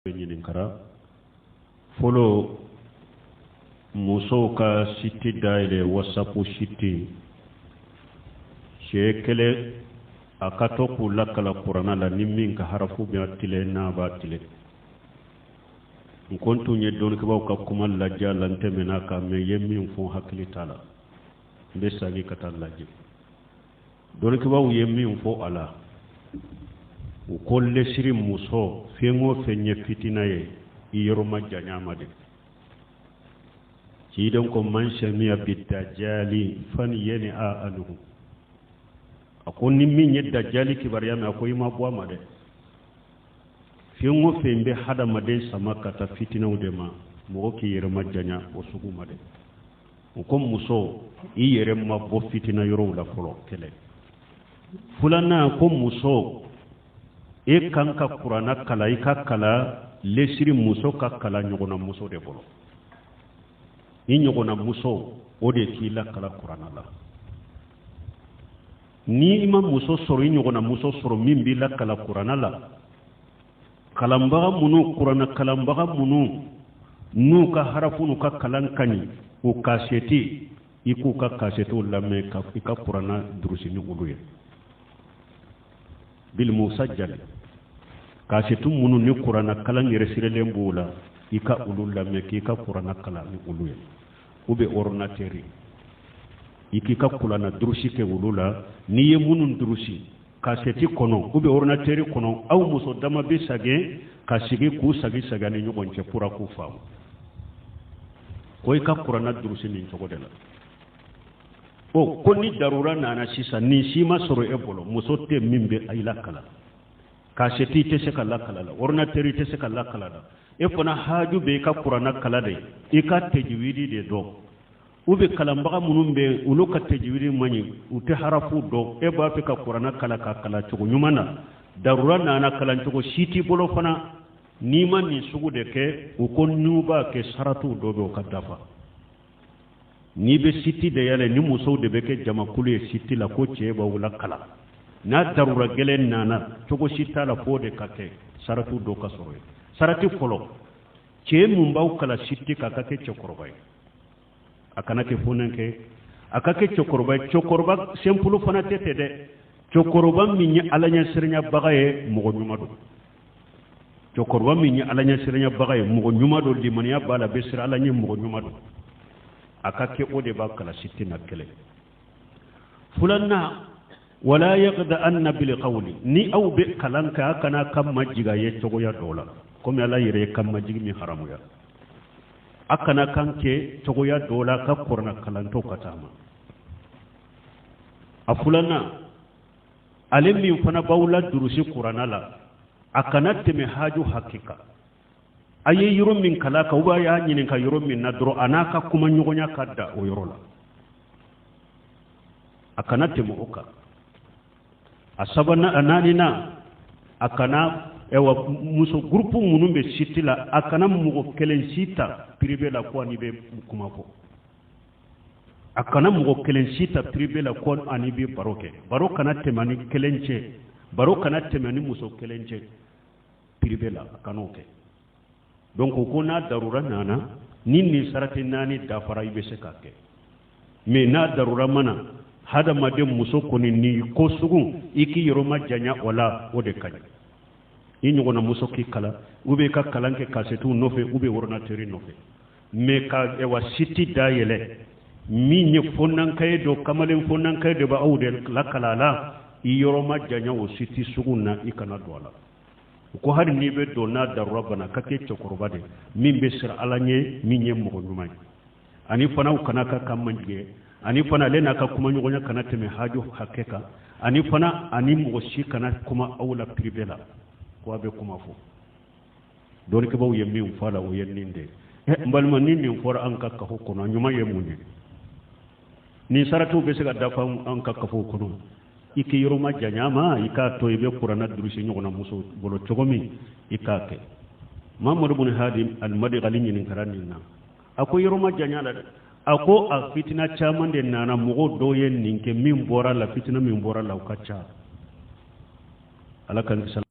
Ɲininkara fɔlɔ, musow ka site dayɛlɛ, WhatsApp site, cɛ kelen a ka to k'u lakala kurana la, ni min ka harafu bɛ tilen n'a b'a tilen. N ko n tun ye dɔnnikɛbaaw ka kuma lajɛ a la, n tɛmɛna kan, mɛ ye min fɔ hakili t'a la, n bɛ sagin ka taa lajɛ. Dɔnnikɛbaaw ye min fɔ a la, u ko lesiri muso, fɛn o fɛn ye fitina ye, i yɔrɔ majanya ma de. Ciden ko man samiya bi dajali falyan'a anhu. A ko ni min ye dajali kibaruya mɛn, a ko i ma bɔ a ma dɛ. Fɛn o fɛn bɛ hadamaden sama ka taa fitinaw de ma, mɔgɔ k'i yɛrɛ majanya o sugu ma dɛ. U ko muso, i yɛrɛ ma bɔ fitina yɔrɔw la fɔlɔ. Kɛlɛ filanan ko muso, e kan ka kuranna kalan, i ka kalan lesiri muso ka kalan ɲɔgɔnna muso de bolo. I ɲɔgɔnna muso, o de k'i lakala kuranna la. Ni i ma muso sɔrɔ, i ɲɔgɔnna muso sɔrɔ min b'i lakala kuranna la, kalanbaga minnu, kuranna kalanbaga minnu n'u ka harafu n'u ka kalan ka ɲi, o kasɛti, i k'u ka kasɛtiw lamɛn ka i ka kuranna durusi ni olu ye. Bil musajjal, kasɛti minnu ni kuranna kalan yɛrɛ sirilen b'o la, i ka olu lamɛn k'i ka kuranna kalan ni olu ye. U bɛ ordinateur, i k'i ka kuranna durusi kɛ olu la. N'i ye minnu durusi kasɛti kɔnɔ ou bien ordinateur kɔnɔ, aw muso dama bɛ sagin ka sigi k'u sagi sagi ni ɲɔgɔn cɛ pour k'u faamu. Ko i ka kuranna durusi nin cogo de la. O ko ni darura nana sisan, nin si ma sɔrɔ e bolo, muso tɛ min bɛ i lakalan, kasɛti tɛ se ka lakala la, ordinateur tɛ se ka lakala la, e fana haju bɛ i ka kuranna kala de, i ka tɛjiwidi de dɔn, u bɛ kalanbaga minnu bɛ yen, olu ka tɛjiwidi man ɲi, u tɛ harafu dɔn, e b'a fɛ ka kuranna kalan ka kalan cogo ɲuman na, darura nana, kalancogo si t'i bolo fana, n'i ma nin sugu de kɛ, u ko n'u b'a kɛ, saratiw dɔ bɛ o ka dafa. N'i bɛ siti de yɛlɛ, ni musow de bɛ kɛ jamakulu ye siti la, ko cɛ b'aw lakalan, n'a darura gɛlɛn nana, cogo si t'a la f'o de ka kɛ, saratiw dɔ ka sɔrɔ yen. Sarati fɔlɔ, cɛ mun b'aw kalan siti kan, a ka kɛ cɛkɔrɔba ye, a kana kɛ funankɛ, a ka kɛ cɛkɔrɔba ye. Cɛkɔrɔba simple fana tɛ tɛ dɛ, cɛkɔrɔba min ye Ala ɲɛsiranyabaga ye, mɔgɔ ɲuman don. Cɛkɔrɔba min ye Ala ɲɛsiranyabaga ye, mɔgɔ ɲuman don, limaniya b'a la, bɛ siran Ala ɲɛ, mɔgɔ ɲuman don, a ka kɛ o de b'a kalan siti na. Kɛlɛ filanan, wala yakhda'anna bil qawli. Ni aw bɛ kalan kɛ, a kana kan majigin a ye cogoya dɔ la, komi Ala yɛrɛ ye kan majigin min haramuya. A kana kan kɛ cogoya dɔ la ka kuranna kalantɔ ka taama. A filanan, ale min fana b'aw la durusi kuranna la, a kana tɛmɛ haju hakɛ kan. A ye yɔrɔ min kalan kan, ou y'a ɲininka yɔrɔ min na dɔrɔn, a n'a ka kuma ɲɔgɔnya ka da o yɔrɔ la, a kana tɛmɛ o kan. A sabanan, a naaninan, a kana ɛwa muso gurupu minnu bɛ siti la, a kana mɔgɔ kelen si ta privé la ko ani bɛ kuma fɔ. A kana mɔgɔ kelen si ta privé la ko ani bɛ baro kɛ. Baro kana tɛmɛ ni kelen cɛ, baro kana tɛmɛ ni muso kelen cɛ privé la, a kan'o kɛ. Donc ko n'a darura nana, ni nin sarati naani dafara, i bɛ se k'a kɛ. Mais n'a darura ma na, hadamaden muso kɔni, ni ko sugu, i k'i yɔrɔ majanya o la, o de ka ɲi. I ɲɔgɔnna muso k'i kalan, ou bien i ka kalan kɛ kasɛtiw nɔfɛ, ou bien ordinateur nɔfɛ. Mais ka ɛwa siti dayɛlɛ, min ye fɔnankaye dɔ, kamalen fɔnankaye dɔ bɛ aw de lakala la, i yɔrɔ majanya o siti sugu na, i kana don a la. U ko hali n'i bɛ don, n'a darura bana, ka kɛ cɛkɔrɔba de min bɛ siran Ala ɲɛ, min ye mɔgɔ ɲuman ye. Ani fana u kana ka kan majigin, ani fana ale n'a ka kumaɲɔgɔnya kana tɛmɛ haju hakɛ kan, ani fana ani mɔgɔ si kana kuma aw la privé la ko a bɛ kuma fɔ. Dɔnnikɛbaaw ye min fɔ a la, o ye nin de ye. N balima, ni nin fɔra an ka kafo kɔnɔ, ɲuman ye mun ye? Nin saratiw bɛ se ka dafa an ka kafo kɔnɔ. I k'i yɔrɔ majanya ma, i k'a to i bɛ kuranna durusi ɲɔgɔnna muso bolo cogo min, i k'a kɛ. Mamadu bun Hadi al-Madkhali ɲininkara nin na, a ko yɔrɔ majanya la dɛ. A ko a fitina caman de nana, mɔgɔw dɔw ye nin kɛ, min bɔra la, fitina min bɔra la, o ka ca. Ala k'an kisi.